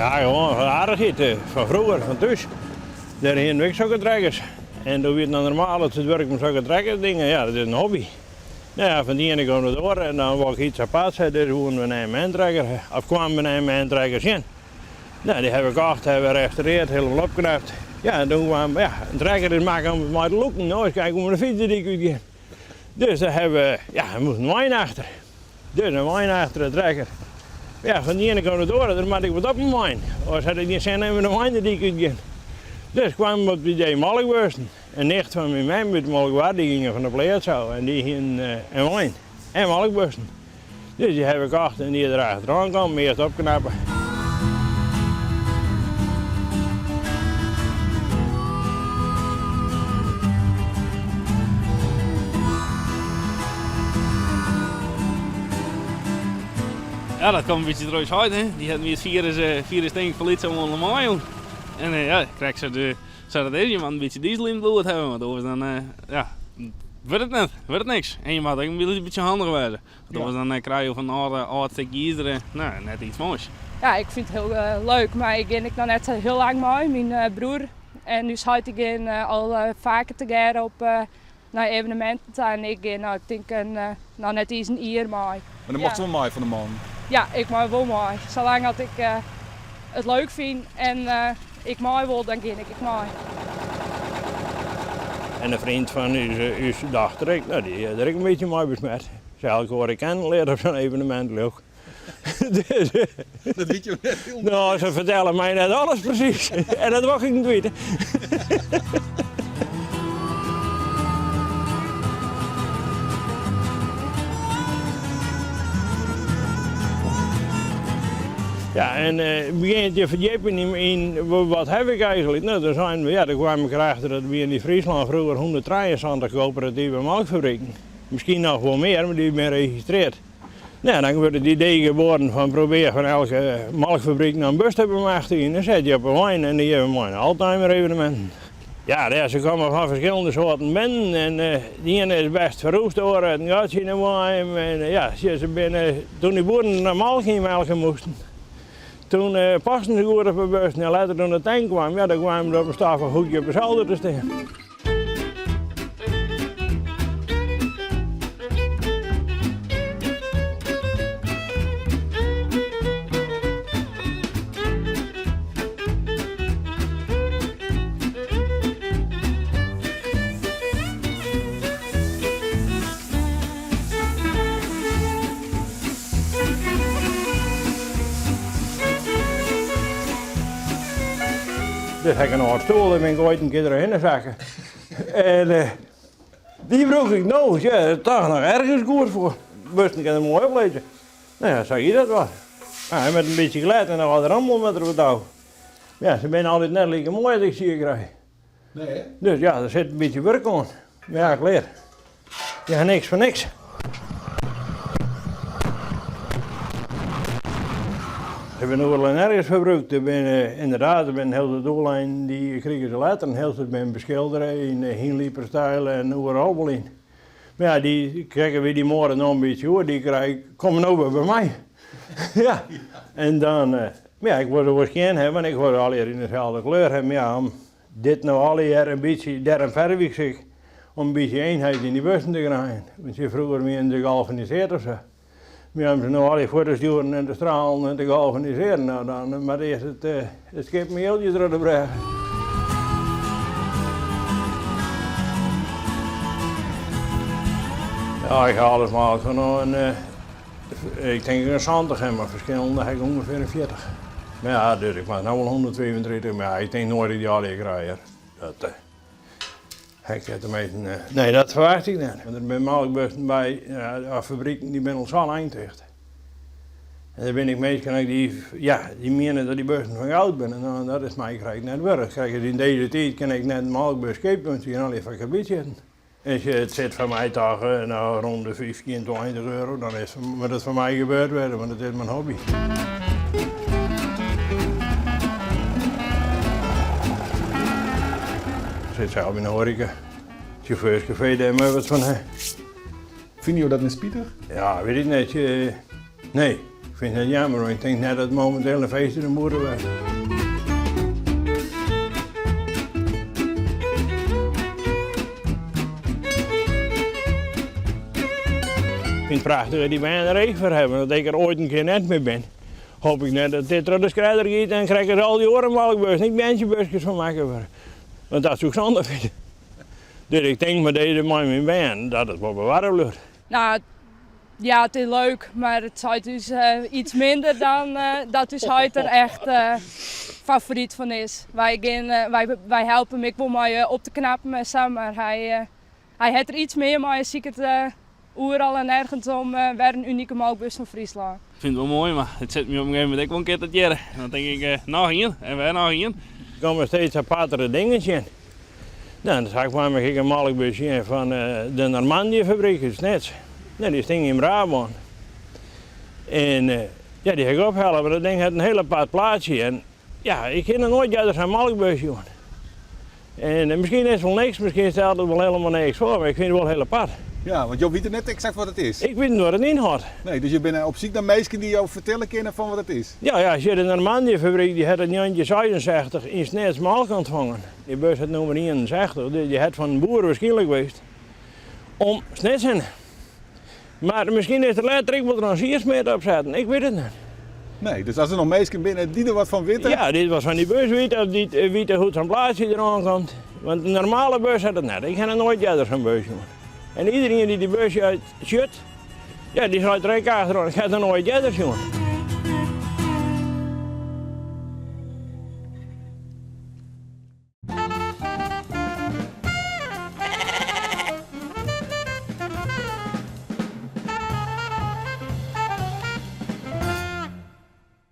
Ja, gewoan fan aardichheid, fan froeger, fan thús. Dêr hienen we ek sokke trekkers. En doe wie it noch normaal dat se wurken mei sokke trekkersdingen. Ja, dat is in hobby. No ja, fan de iene kant op de oare en dan wol ik iets aparts ha, dus woenen we in MAN-trekker ha. Of kwamen we in MAN-trekker tsjin. No, dy ha we kocht, ha we restaureard, hielendal opknapt. Ja, en doe kwam, ja, in trekker is makke om it mei te lûken. No is kijk om de fyts de dyk útgean. Dus dêr ha we, ja, der moast in wein achter. Dus in wein achter de trekker. Ja, fan de iene kant op de oare, der moat ek wat op in wein. Oars hat it gjin sin om mei de wein de dyk útgean. Dus kwamen we op it idee molkbussen. In nicht fan myn mem út Molkwar, dy gyngen fan de pleats ôf en dy hienen in wein en molkbussen. Dus dy ha we kocht en dy der achteroan kommen, earst opknappe. Ja, dat komt in bytsje troch ús heit, hè. Dy hat my it virus, virus tink ik fan lyts ôf oan mei jûn. En ja, krekt sa de, sa dat is, je moatte in bytsje diesel yn it bloed hawwe, want oars dan, ja, wurdt it net, wurdt it niks. En je moatte ek in bytsje handich wêze. Want oars dan krije jo fan in âld, âld stik izer, no, net iets moais. Ja, ik fyn it hiel leuk, mar ik gean ek noch net sa hiel lang mei. Myn broer en ús heit dy gean al faker tegearre op nei eveneminten ta en ik gean no, ik tink in, noch net iens in jier mei. Mar dan mochtst wol mei fan de man? Ja, ik mei wol mei. Salang at ik it leuk fyn en ik mei wol, dan gean ik ek mei. En in freon fan ús dochter ek, no, dy is der ek in bytsje mei besmet. Se elkoar ek kennen leard op sa'n evenemint, leau ik. Dat witte jo net hielendal. No, se fertelle my net alles presys. En dat wol ik net witte. Ja, en begjin je ferdjipjen yn wat haw ik eigenlik. No, dan seinen we, ja, dan kaam ik derachter dat wie yn Fryslân froeger 173 koöperative molkfabriken. Miskien noch wol mear, mar dy binne registreard. No, dan wurdt it idee geboren fan probear fan elke molkfabryk noch in bus te bemachtigjen. Dan set je op 'e wein en dan gean we mei nei oldtimer eveneminten. Ja, dêr, se komme fan ferskillende soarten binnen en de iene is bêst ferroest, de oare hat in gatsje yn 'e boaiem. En ja, se binne, toen dy boeren noch molke ynmelke moasten, toen pasten se goed op 'e bussen en letter toen de tank kwam, ja, dan kwamen se op in stoffich hoekje op 'e solder te stean. Dit ha ik in âld stoel, dêr bin ik oait in kear trochhinne sakke. En dy brûk ik no, ja, toch noch ergens goed foar. Bussen kin der moai op lizze. No ja, sa gie dat wat. Ja, en met in bytsje glêd en dan wat rommel met der wat ôf. Ja, se binne altyd net like moai as ik se hjir krij. Nee, hè? Dus ja, der sit in bytsje wurk oan. Mar ja, klear. Je ha niks foar niks. Se binne oeral en nergens ferbrûkt. Der binne ynderdaad, der binne in hiel soad doeleinen dy krigen se letter. In hiel soad binne beskildere yn Hynliperstyl en oeral wol yn. Mar ja, dy krigen wy dy moade no in bytsje oer, dy krij, komme no wer by my. Ja, en dan, mar ja, ik wol se wol skjin hawwe, want ik wol se allegear yn deselde kleur hawwe. Mar ja, om dit no allegear in bytsje, dêrom ferf ik se ek, om in bytsje eenheid yn dy bussen te krijen. Want sjoch, froeger wienen se galvaniseard of sa. Mar ja, om se no allegear fuort te stjoeren en te stralen en te galvanisearjen, no dan moat earst it skip mei jildjes troch de brêge. Ja, ik ha alles mei elkoar no in, ik tink in 70 ha, mar ferskillende ha ik ûngefear in 40. Mar ja, dus ik moat no wol 135, mar ja, ik tink noait dat ik dy allegear krij hear. Dat. Ik ha teminsten, nee, dat ferwacht ik net. Want der binne molkbussen by, of fabriken, dy binne al sa lang ticht. En der binne ek minsken ek dy, ja, dy miene dat dy bussen fan goud binne. No, en dat is my krekt net wurdich. Krekt as yn dizze tiid kin ik net in molkbus keapje, want se gean allegear foar karbid sitten. En it sit foar my toch no rûn de 15, 20 euro, dan is, moat it foar my gebeurd wurde, want it is myn hobby. Ik sit sels yn de hoareka. Sjauffeurskafee, dêr moat wat fan ha. Fine jo dat net spitich? Ja, wit ik net. Nee, ik fyn. fyn it jammer, want ik tink net dat it mominteel in feest yn de boeren wurdt. Ik fyn it prachtich dat dy bern der each foar hawwe, want as ik der oait in kear net mear bin, hoop ik net dat dit troch de skredder giet en krekt as al dy oare molkbussen ek beantsjebuskes fan makke wurde. Want dat soe ik sonde fine. Dus ik tink mei dizze mei myn bern dat it wol bewarre bliuwt. Nou, ja, it is leuk, mar it seit ús iets minder dan dat ús heit der echt favoryt fan is. Wy gean, wy helpe him ek wol mei op te knappen en sa, mar hy, hy hat der iets mear mei en siket oeral en nergens om wer in unike molkbus fan Fryslân. Ik fyn it wol moai, mar it sit my op in gegeven momint ek wol in kear te tearre. Dan tink ik, noch ien en wer noch ien. Der komme steeds apartere dingen tsjin. Nou, dan sa kwam ik ek in molkbus sjen fan de Normandiëfabryk út Snits. Nou, dy sting yn Brabân. En ja, dy ha ik ophelle, mar dat ding hat in hiel apart plaatsje. En ja, ik hie noch noait earder sa'n molkbus sjoen. En miskien is it wol niks, miskien stelt it wol helemaal niks foar, mar ik fyn it wol hiel apart. Ja, want jo witte net eksakt wat it is. Ik wit net wat it ynhâldt. Nee, dus jo binne op syk nei minsken dy't jo fertelle kinne fan wat it is. Ja, ja, sjoch, de Normandiëfabryk dy hat yn 1966 yn Snits molke ûntfongen. Dy bus hat nûmer 61, dus dy hat fan in boer wierskynlik west om Snits hinne. Mar miskien is der letter ek wol ranzjearsmid opsetten, ik wit it net. Nee, dus as der noch minsken binne dy't der wat fan witte. Ja, dy't wat fan dy bus witte of dy't witte hoe't sa'n plaatsje deroan komt. Want in normale bus hat it net. Ik ha noch noait earder sa'n bus sjoen. En iderien dy't dy bus sjocht, ja, dy seit der ek achteroan, ik ha it noch noait earder sjoen.